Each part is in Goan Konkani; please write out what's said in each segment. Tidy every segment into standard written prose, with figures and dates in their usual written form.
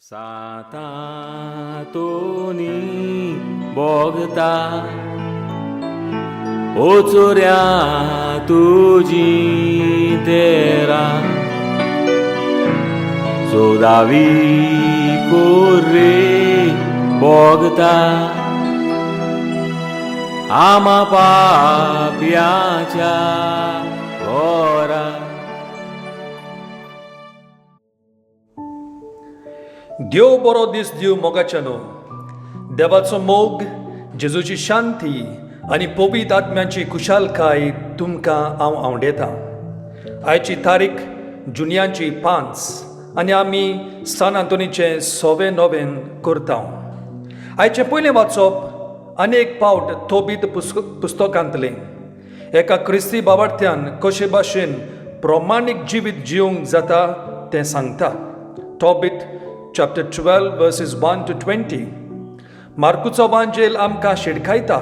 सातातोनी भोगता ओचोऱ्या तुजी तेरा चोदावी कोर्रे भोगता आमा पाप्याच्या घरा. देव बरो दीस दिवं मोगाच्यानो. देवाचो मोग, जेजूची शांती आनी पवित्र आत्म्याची खुशालकाय तुमकां हांव आवडेतां. आयची तारीख जुन्याची 5 आनी आमी सान आंतोनीचें सवें नोवेन करता. आयचें पयलें वाचप अनेक पावट तोबीत पुस्तकांतलें एका क्रिस्ती बाबार्थ्यान कशे भाशेन प्रमाणीक जिवीत जिवंक जाता तें सांगता. Tobit chapter 12 verses 1 to 20. मार्कुचो वांजेल आमकां शिडकायता,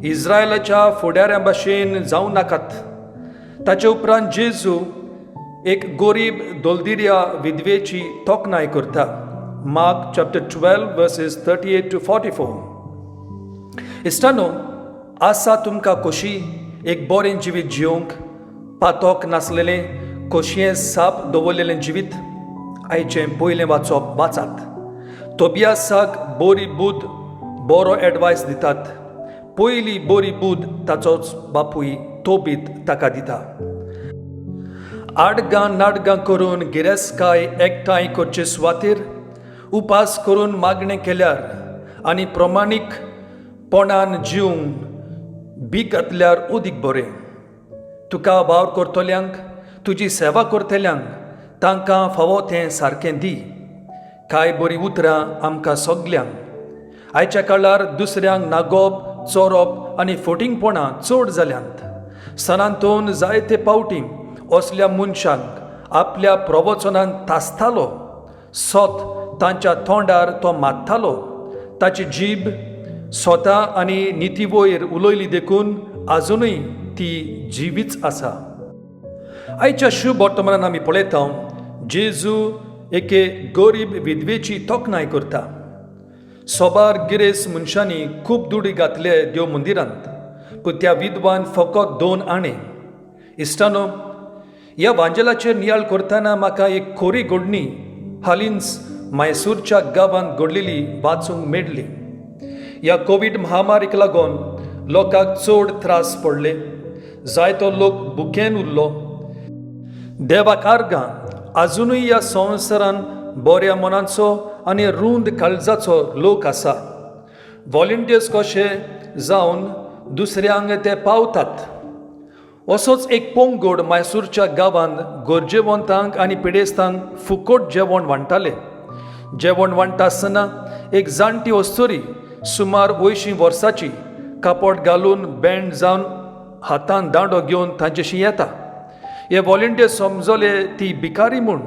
इस्रायलाच्या फुडाऱ्यां भाशेन जावं नाकात. ताचे उपरांत जेजू एक गोरीब दोलदिऱ्या विधवेची तोखणाय करता. Mark chapter 12 verses 38 to 44. इश्टानो, आसा तुमकां खोशी एक बरें जिवीत जिवंक, पातोक नासलेलें, खोशयें साप दवरलेलें जिवीत? आयचें पयलें वाचप वाचात. तोबियासाक बरी बूद, बरो एडवायस दितात. पयली बरी बूद ताचोच बापूय तोबीत ताका दिता. आडगां नाडगां करून गिरेस्तकाय एकठांय करचे सुवातेर उपास करून मागणें केल्यार आनी प्रमाणीकपणान जिवन भीक घातल्यार अदीक बरें. तुका वावर करतल्यांक, तुजी सेवा करतल्यांक तांकां फावो तें सारकें दी. कांय बरीं उतरां आमकां सगल्यांक. आयच्या काळार दुसऱ्यांक नागोवप, चोरप आनी फोटिंगपणां चड जाल्यांत. सनातन जायते पावटी असल्या मनशांक आपल्या प्रवचनान तासतालो. सत तांच्या तोंडार तो मारतालो. ताची जीब स्वता आनी निती वयर उलयली देखून आजुनूय ती जिवीच आसा. आयच्या शुभ वर्तमानान आमी पळयता, जेजू एके गरीब विधवेची तोखणाय करता. सोबार गिरेस्त मनशांनी खूब दुडी घातले देव मंदिरांत, पूण त्या विधवान फकत 2 आणें. इश्टानो, ह्या वांजेलाचेर नियाळ करतना म्हाका एक खोरी घडणी हालींच मैसूरच्या गांवांत घडलेली वाचूंक मेळ्ळी. ह्या कोवीड महामारीक लागून लोकांक चड त्रास पडले. जायतो लोक भुकेन उरलो. देवाक आर्गां, आजुनूय ह्या संवसारान बऱ्या मनाचो आनी रूंद काळजाचो लोक आसा. वॉलंटियर्स कशे जावन दुसऱ्यांक ते पावतात. असोच एक पंगड मैसूरच्या गांवांत गरजेवंतांक आनी पिडेस्तांक फुकट जेवण वांट्टाले. जेवण वांट्टा आसतना एक जाणटी अस्तुरी, सुमार 80 वर्साची, कापड घालून बँड जावन हातान दांडो घेवन तांचेशी येता. हे वॉलंटियर समजले ती भिकारी म्हूण,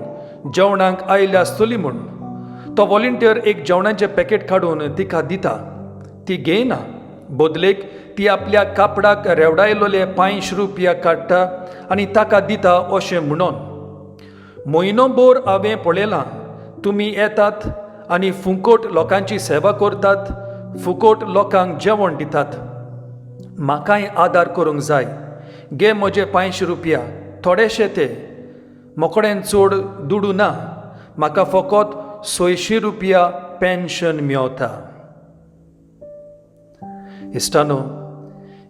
जेवणाक आयल्या आसतली म्हूण. तो वॉलंटियर एक जेवणाचें पॅकेट काडून तिका दिता. ती घेयना. बदलेक ती आपल्या कापडाक रेवडायलोले 5 रुपया काडटा आनी ताका दिता अशें म्हणून, म्हयनोभर हांवें पळयलां, तुमी येतात आनी फुकट लोकांची सेवा करतात, फुकट लोकांक जेवण दितात. म्हाकाय आदार करूंक जाय. घे म्हजे 5 रुपया. थोडेशे ते, मोकडेन चड दुडू ना. म्हाका फकत 600 रुपया पेन्शन मेवता. इश्टानो,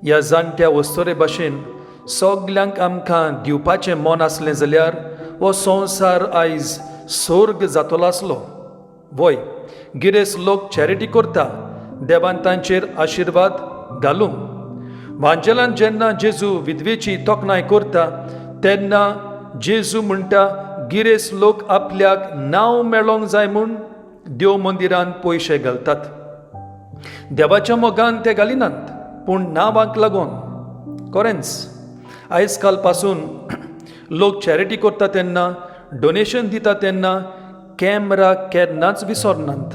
ह्या जाणट्या वस्तुरे भाशेन सगल्यांक आमकां दिवपाचें मन आसलें जाल्यार हो संवसार आयज सोर्ग जातलो आसलो. वय, गिरेस्त लोक चॅरिटी करता. देवान तांचेर आशिर्वाद घालूं. वांजेलान जेन्ना जेजू विधवेची तोखणाय करता तेन्ना जेजू म्हणटा, गिरेस्त लोक आपल्याक नांव मेळोंक जाय म्हूण देव मंदिरान पयशे घालतात. देवाच्या मोगान ते घालिनात, पूण नांवाक लागून. खरेंच, आयज काल पासून लोक चॅरिटी करता तेन्ना, डोनेशन दिता तेन्ना कॅमरा केन्नाच विसरनात.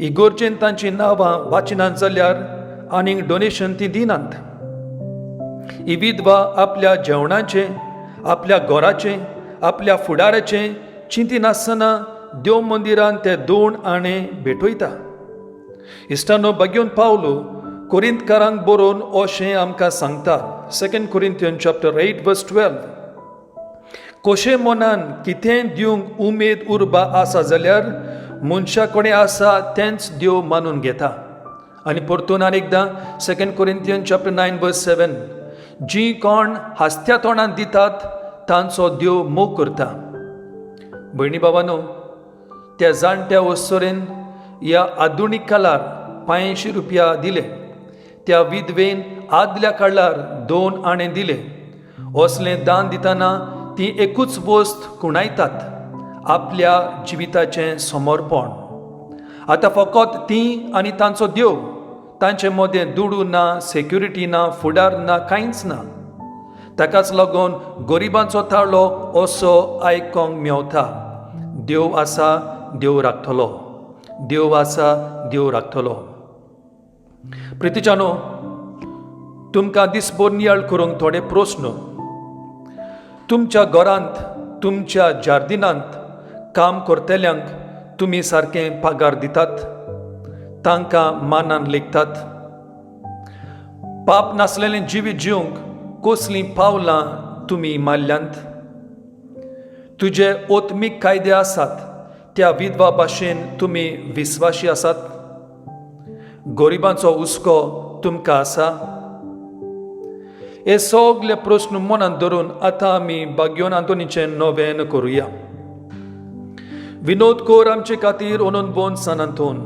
इगोर्जेन तांचीं नांवां वाचिनात जाल्यार आनीक डोनेशन ती दिनात. ही विधवा आपल्या जेवणाचें, आपल्या घराचें, आपल्या फुडाराचें चिंतिनासतना देव मंदिरान ते दोन आणे भेटयता. इश्टानो, बागेवन पावलो कोरिंतकारांक बरोवन अशें आमकां सांगता, 2 Corinthian chapter 8 verse 12, कशें मनान कितेंय दिवंक उमेद उर्बा आसा जाल्यार मनशा कडेन आसा तेंच देव मानून घेता. आनी परतून आनी एकदां 2 कोरिंथियन चॅप्टर 9 वर्स 7, जीं कोण हांसत्या तोंडान दितात तांचो देव मोग करता. भयणी बाबानो, त्या जाणट्या वस्तुरेन ह्या आधुनीक काळार 500 रुपया दिले, त्या विधवेन आदल्या काळार 2 आणे दिले. असलें दान दितना ती एकूच वस्त खुणायतात, आपल्या जिविताचें समर्पण. आतां फकत ती आनी तांचो देव, तांचे मदें दुडू ना, सेक्युरिटी ना, फुडार ना, कांयच ना. ताकाच लागून गरिबांचो ताळो असो आयकोंक मेवता, देव आसा देव राखतलो, देव आसा देव राखतलो. प्रितीच्यानो, तुमकां दिसभर नियाळ करूंक थोडे प्रस्न. तुमच्या घरांत, तुमच्या जार्दिनांत काम करतल्यांक तुमी सारकें पगार दितात? तांकां मानान लेखतात? पाप नासलेलें जिवीत जिवंक कसलीं पावलां तुमी मारल्यांत? तुजे ओत्मीक कायदे आसात त्या विधवा भाशेन तुमी विस्वाशी आसात? गरिबांचो हुस्को तुमकां आसा? हे सगळे प्रस्न मनांत धरून आतां आमी बाग्योन आंतोनीचें नवेन करुया. विनोद कोर आमचे खातीर ओनून बोन सान आंतोन,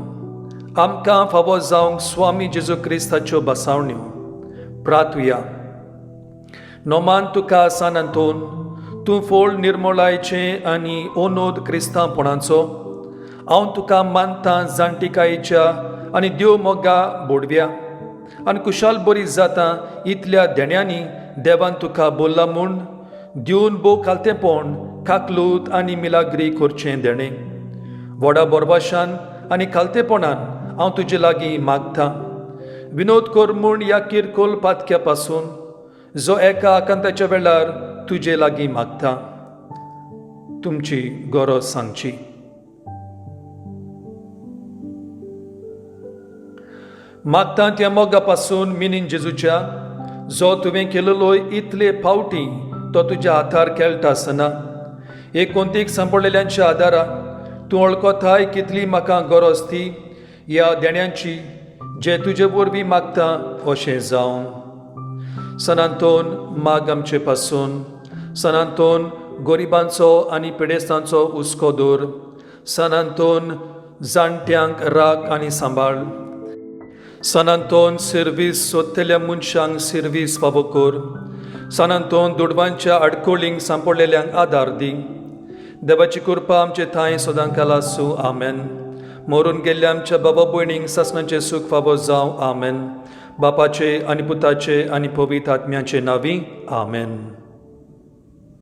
आमकां फावो जावंक स्वामी जेजू क्रिस्ताच्यो बसावण्यो. प्रातुया. नोमान तुका सान आंतोन, तूं फोळ निर्मोळायचें आनी ओनोद क्रिस्तांवपणाचो, हांव तुका मानता जाणटिकायेच्या आनी देव मोगा बोडव्या आनी कुशाल बरी जाता इतल्या देण्यांनी देवान तुका बोल्ला म्हूण दिवन भोव खालतेंपण काकलूत आनी मिलाग्री करचें देणें. व्हडा बोरबाशान आनी खालतेपणान हांव तुजे लागीं मागता, विनोद कर म्हूण ह्या किरकोल पातक्या पासून जो एका आकांताच्या वेळार तुजे लागीं मागता. तुमची गरज सांगची. मागता त्या मोगा पासून मिनीन जेजूच्या, जो तुवें केलेलो इतले फावटी तो तुज्या हातार खेळटा आसना, एकोंतीक सांपडलेल्यांच्या आदारा तूं वळखताय कितली म्हाका गरज ती ह्या देण्यांची, जे तुजे वरवीं मागता अशें जावं. सनातोन माग आमचे पासून, सनातोन गरिबांचो आनी पिडेस्तांचो हुस्को दवर, सनातोन जाणट्यांक राख आनी सांबाळ, सनातोन सिर्वीस सोदतल्या मनशांक सिर्वीस फावो कर, सनातोन दुडवांच्या आडकोळींक सांपडलेल्यांक आदार दी. देवाची कृपा आमचे थांय सदां काल आसूं. आमेन. मरून गेल्ल्या आमच्या बाबा भयणींक सासणाचें सूख फावो जावं. आमेन. बापाचे आनी पुताचे आनी पवित्र आत्म्याचे नांवी. आमेन.